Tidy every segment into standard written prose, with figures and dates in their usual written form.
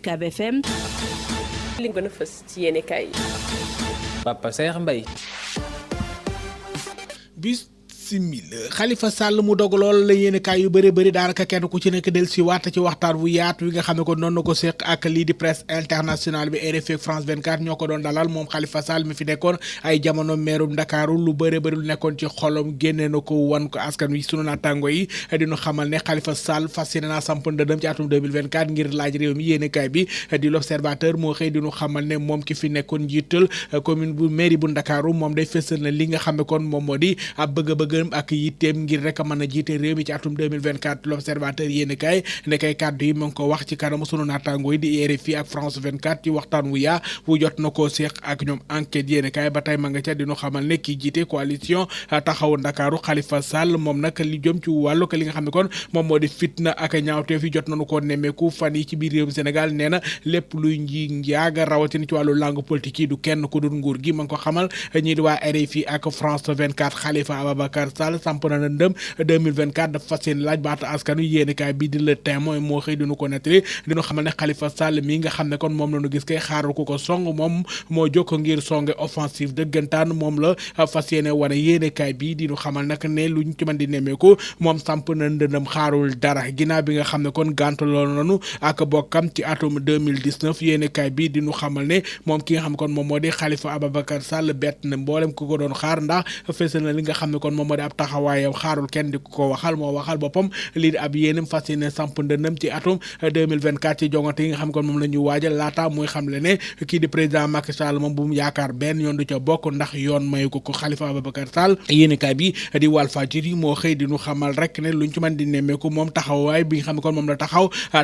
UCAB FM. li gën a fës ci yéene kaay. Papa Saer Mbaye. Khalifa Sall mu dog lool la yéene kaay yu bëri daanaka kenn ku ci nekk del si waat ci waxtaan bu yaatu wi nga xam ne ko noonu na ko séq ak lii di presse internationale bi RFI France 24 ñoo ko doon dalal moom Khalifa Sall mi fi nekkoon ay jamono meerum Ndakaaru lu bëri lu nekkoon ci xolom génne na ko wan ko askan wi sunu naataango yi dinu xamal ne Khalifa Sall fas yéene naa samp ndëndëm ci atum 2024 ngir laaj réew mi yéene kaay bi di l'Observateur moo xëy dinu xamal ne moom ki fi nekkoon njiital commune bu mairie bu Ndakaaru moom day fësal na li nga xam ne kon moom moo di ab bëgg-bëgg ak yitteem ngir rek mën a jiite réew mi ci atum 2024 l'Observateur yéen kay ne kay kàddu yi mu ngi ko wax ci kanamu sunu naataango yi di RFI ak France 24 ci waxtaan wu yaa wu jot na koo seeq ak ñoom enquête yéen kay ba tey ma nga ca dinu xamal ne kii jiite coalition taxawu Ndakaaru Khalifa Sall moom nag li jëm ci wàllu li nga xam ne kon moom moo di fitna ak ñaawteef yi jot nañu koo nemmeeku fan yi ci biir réewum Sénégal nee na lépp luy njaaga rawatina ci wàllu langue politique yi du kenn ku dul nguur gi ma ngi ko xamal ñii di waa RFI ak France 24 Khalifa Ababacar Sall samp na ndëm 2024 dafa fas yéene laaj baatu askanu yéenekaay bi di Le Témoin moo xëy dinu ko nettali dinu xamal ne Khalifa Sall mi nga xam ne kon moom la ñu gis kay xaaru ko song moom moo jokk ngir songe offensive dëggantaan moom la fas yéene wane yéenekaay bi dinu xamal nag ne luñ ci mën di nemmeeku moom samp na ndëndam xaarul dara ginnaaw bi nga xam ne kon gàntaloon nañu ak bokkam ci atum 2019 yéenekaay bi dinu xamal ne moom ki nga xam ne kon moom moo di Khalifa Ababacar Sall bett na mboolem ku ko doon xaar ndax fësal na li nga xam ne kon moom moo di ab taxawaayam xaarul kenn di ko waxal moo waxal boppam lii di ab yéenam fas yéene samp ndëndam ci atum 2024 ci jongante yi nga xam kon moom la ñu waajal laata muy xam le ne kii di président Macky Sall moom bu mu yaakaar benn yoon du ca bokk ndax yoon mayu ko Khalifa Ababacar Sall yéenekaay bi di Walfadjri moo xëy di ñu xamal rek ne luñ ci mën di nemmeeku moom taxawaay bi nga xam ne kon moom la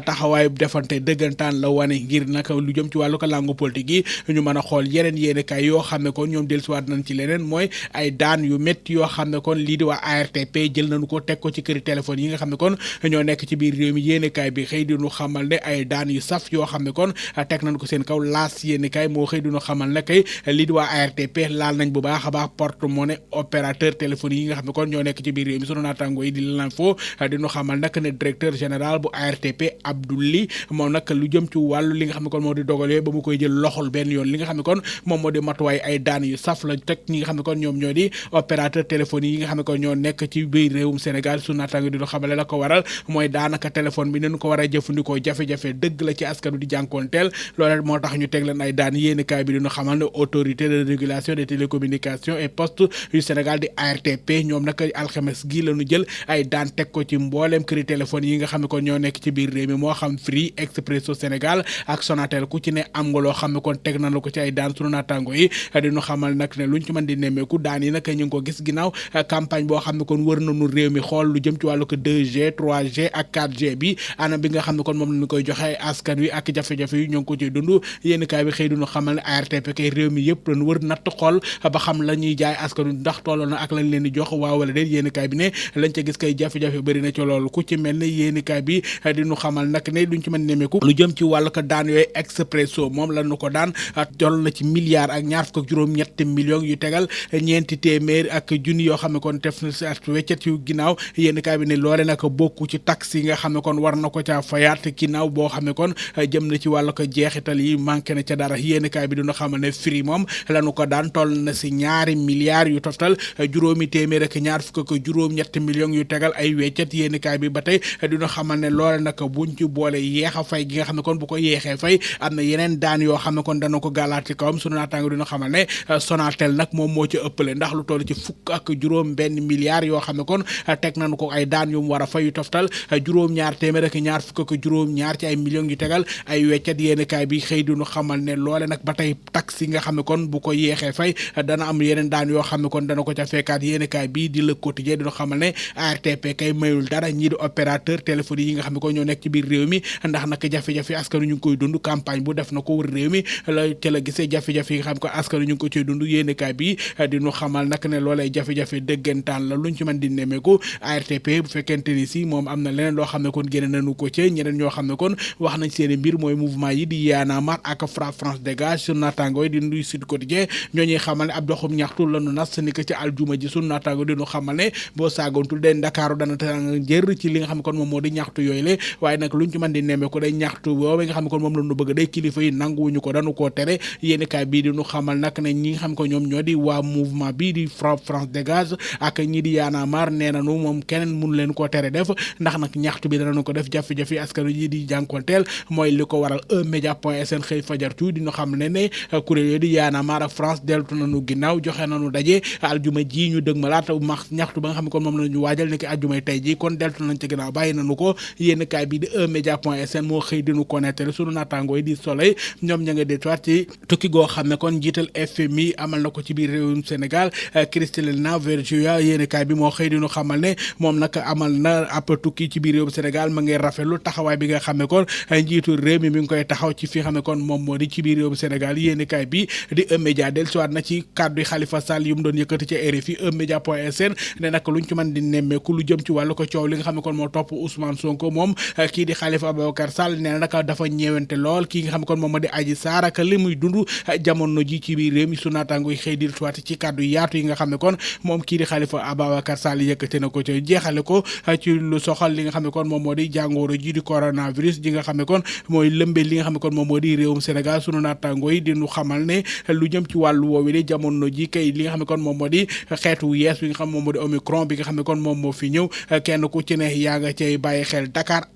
taxawaay defante dëggantaan la wane ngir nag lu jëm ci wàllu ko langue politique yi ñu mën a xool yeneen yéenekaay yoo xam ne kon ñoom dellusiwaat nañ ci leneen mooy ay daan yu métti yoo xam ne kon lii di waa ARTP jël nañu ko teg ko ci këri téléphone yi nga xam ne kon ñoo nekk ci biir réew mi yéenekaay bi xëy di ñu xamal ne ay daan yu saf yoo xam ne kon teg nañ ko seen kaw laas yéenekaay moo xëy di ñu xamal ne kay lii di waa ARTP laal nañ bu baax a baax porte-monnaie opérateur téléphone yi nga xam ne kon ñoo nekk ci biir réew mi sunu naataango yi di l'info di ñu xamal nag ne directeur général bu ARTP Abdouli moom nag lu jëm ci wàllu li nga xam ne kon moo di dogalee ba mu koy jël loxol benn yoon li nga xam ne kon moom moo di matuwaay ay daan yu saf la teg ñi nga xam ne kon ñoom ñoo di opérateur téléphone yi nga xam ne kon ñoo nekk ci biir réewum Sénégal su naataango di ñu xamale la ko waral mooy daanaka téléphone bi nañu ko war a jëfandikoo jafe-jafe dëgg la ci askanu di jànkoonteel loolu moo tax ñu teg leen ay daan yéenekaay bi di ñu xamal ne autorité de régulation des télécommunications et postes yu Sénégal di ARTP ñoom nag alxames gi la ñu jël ay daan teg ko ci mbooleem këri téléphone yi nga xam ne kon ñoo nekk ci biir réew mi moo xam Free Expresso Sénégal ak Sonatel ku ci ne am nga loo xam ne kon teg na la ko ci ay daan sunu naataango yi di ñu xamal nag ne luñ ci mën di nemmeeku daan yi nag ñu ngi ko gis ginnaaw campagne boo xam ne kon wër nañu réew mi xool lu jëm ci wàllu ko 2G 3G ak 4G bi anam bi nga xam ne kon moom lañu koy joxe askan wi ak jafe-jafe yi ñoo ngi ko ciy dund yéenekaay bi xëy duñu xamal ne ARTP kay réew mi yëpp lañu wër natt xool ba xam la ñuy jaay askan wi ndax tolloo na ak lañ leen di jox waaw wala déet yéenekaay bi ne lañ ca gis kay jafe-jafe bëri na ci loolu ku ci mel ne yéenekaay bi diñu xamal nag ne duñ ci mën nemeeku lu jëm ci wàllu ko daan yooyu Expresso moom lañu ko daan toll na ci milliards ak ñaar fukk ak juróom-ñetti millions yu tegal ñeenti téeméer ak junni yoo xam ne kon def na si at weccet yu ginnaaw yéenekaay bi ne loole nag bokku ci taxe yi nga xam ne kon war na ko caa fayaat ginnaaw boo xam ne kon jëm na ci wàllu ko jeexital yi manqué na ca dara yéenekaay bi dina xamal ne Free moom lañu ko daan toll na si ñaari milliards yu toftal juróomi téeméer ak ñaar fukk ak juróom-ñetti millions yu tegal ay weccet yéenekaay bi ba tey dina xamal ne loole nag buñ ci boole yeex a fay gi nga xam ne kon bu ko yeexee fay am na yeneen daan yoo xam ne kon dana ko gàllaat ci kawam sunu naataango dina xamal ne Sonatel nag moom moo ci ëppale ndax lu toll ci fukk ak juróom benn milliards yoo xam ne kon teg nañu ko ay daan yu mu war a fay yu toftal juróom-ñaar téeméer ak ñaar fukk ak juróom-ñaar ci ay millions yu tegal ay weccet yéenekaay bi xëy dinu xamal ne loole nag ba tey taxe yi nga xam ne kon bu ko yeexee fay dana am yeneen daan yoo xam ne kon dana ko ca fekkaat yéenekaay bi di Le Quotidien dinu xamal ne ARTP kay mayul dara ñii di opérateur téléphone yi nga xam ne kon ñoo nekk ci biir réew mi ndax nag jafe-jafe askanu ñu ngi koy dund campagne bu def na ko wër réew mi la ca la gisee jafe-jafe yi nga xam ne ko askanu ñu ngi ko ciy dund yéenekaay bi dinu xamal nag ne loolee jafe-jafe dëgg dëggantaan la luñ ci mën di nemmeeku ARTP bu fekkente ni si moom am na leneen loo xam ne kon génne nañu ko ci ñeneen ñoo xam ne kon wax nañ seen mbir mooy mouvement yi di Y'en a marre ak FRAPP France Dégage sunu naataango yi di nuyu Sud Quotidien ñoo ñuy xamal ne ab doxum ñaxtu la nu nas ni ko ci aljuma ji sunu naataango di ñu xamal ne boo saagoontul de Ndakaaru dana tàng jër ci li nga xam ne kon moom moo di ñaxtu yooyu le waaye nag luñ ci mën di nemmeeku day ñaxtu boobu nga xam ne kon moom la ñu bëgg day kilifa yi nanguwuñu ko dañu koo tere yéeni kaay bii di ñu xamal nag ne ñi nga xam ko ñoom ñoo di waa mouvement bii di FRAPP France Dégage ak ñi di Y'en a marre nee nañu moom keneen mun leen koo tere def ndax nag ñaxtu bi danañu ko def jafe-jafe askan yi di jànkonteel mooy li ko waral eMédia.sn xëy fajar tu dina xam ne kuréel yooyu di Y'en a marre ak France deltu nañu ginnaaw joxe nañu daje aljuma ji ñu dëg ma laata ñaxtu ba nga xam ne kon moom la ñu waajal ni ki aljumay tey ji kon deltu nañ ci ginnaaw bàyyi nañu ko yéen kaay bi di eMédia.sn moo xëy dinu ko nettali sunu naataangoo yi di Soleil ñoom ña nga détoit ci tukki goo xam ne kon njiital FMI amal na ko ci biir réewum Sénégal Kristalina Vergiuya yéen kaay bi moo xëy dinu xamal ne moom nag amal na ab tukki ci biir réewum Sénégal ma ngi rafetlu taxawaay bi nga xam ne kon njiitu réew mi ngi koy taxaw ci fi xam ne kon moom moo di ci biir réewum Sénégal yéen kaay bi di eMédia dellusiwaat na ci kàddu yi Khalifa Sall yu mu doon yëkkati ci RFI eMédia.sn ne nag luñ ci mën di nemmeeku lu jëm ci wàllu ko coow li nga xam ne kon moo topp Ousmane Sonko moom kii di Khalifa Ababacar Sall nee na nag dafa ñeewante lool kii nga xam ne kon moom moo di Adji Sarr ak li muy dund jamono ji ci biir réew mi su naataango yi xëy dellusiwaat ci kàddu yaatu yi nga xam ne kon moom kii di Khalifa Ababacar Sall yëkkati na ko ci jeexale ko ci lu soxal li nga xam ne kon moom moo di jàngoro ji di coronavirus ji nga xam ne kon mooy lëmbe li nga xam ne kon moom moo di réewum Sénégal sunu naataango yi di nu xamal ne lu jëm ci wàllu woowu de jamono ji kay li nga xam ne kon moom moo di xeetu yees bi nga xam moom moo di Omicron bi nga xam ne kon moom moo fi ñëw kenn ku ci ne yaa nga cay bàyyi xel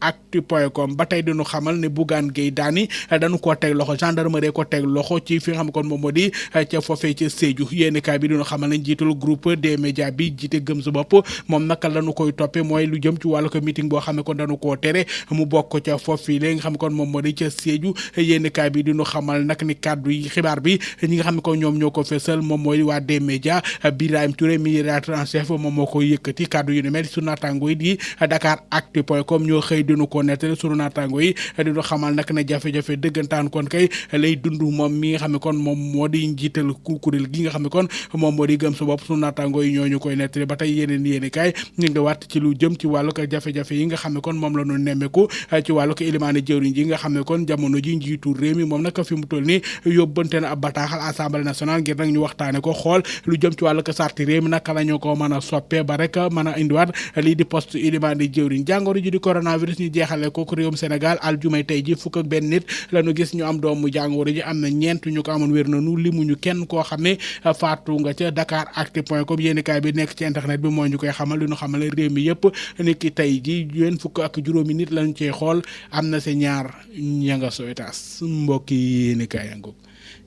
Dakaractu.com ba tey diñu xamal ne Bougane Gueye Dany dañu koo teg loxo gendarmerie ko teg loxo ci fi nga xam ne kon moom moo di ca foofee ca Sédhiou yéeni kaay bi diñu xamal ne njiitul groupe des médias bi jiite gëm sa bopp moom naka lañu koy toppe mooy lu jëm ci wàllu ko meeting boo xam ne kon dañu koo tere mu bokk ca foofu léegi nga xam ne kon moom moo di ca Sédhiou yéeni kaay bi diñu xamal nag ni kàddu yi xibaar bi ñi nga xam ne kon ñoom ñoo ko fesal moom mooy waa des médias Birahim Touré mi rédacteur en chef moom moo ko yëkkati kàddu yu ni mel sunu naataango yi di Dakaractu.com ñoo xëy dinu ko nettali sunu naataango yi dinu xamal nag ne jafe-jafe dëggantaan kon kay lay dund moom mi nga xam ne kon moom moo di njiital kuréel gi nga xam ne kon moom moo di gëm sa bopp sunu naataango yi ñoo ñu koy nettali ba tey yeneen yéeni kaay ñu ngi waat ci lu jëm ci wàllu ko jafe-jafe yi nga xam ne kon moom la ñu nemmeeku ci wàllu ko ilimaane jëwriñ ji nga xam ne kon jamono ji njiitu réew mi moom nag fi mu toll nii yóbbante na ab bataaxal assemblée nationale ngir nag ñu waxtaane ko xool lu jëm ci wàllu ko sarti réew mi naka la ñu ko mën a soppee ba rek mën a indiwaat lii di poste ilimaane jëwriñ jàngoro ji di coronavirus ñu jeexale ko réewum Sénégal aljumay tey ji fukk ak benn nit la ñu gis ñu am doomu jàngoro ji am na ñeent ñu ko amoon wér nanu limuñu kenn koo xam ne faatu nga ca Dakaractu.com yéeni kaay bi nekk ci internet bi moo ñu koy xamal li ñu xamal réew mi yëpp ni ki tey ji yéen fukk ak juróomi nit lañ cee xool am na sa ñaar ña nga Sowétas mbokki yéeni kaay yangoog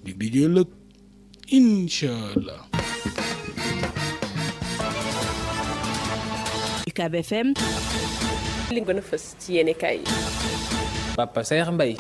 dig di jëlëg inchallah UCAB FM li gën a fës ci yéene kaay yi Papa Saer Mbaye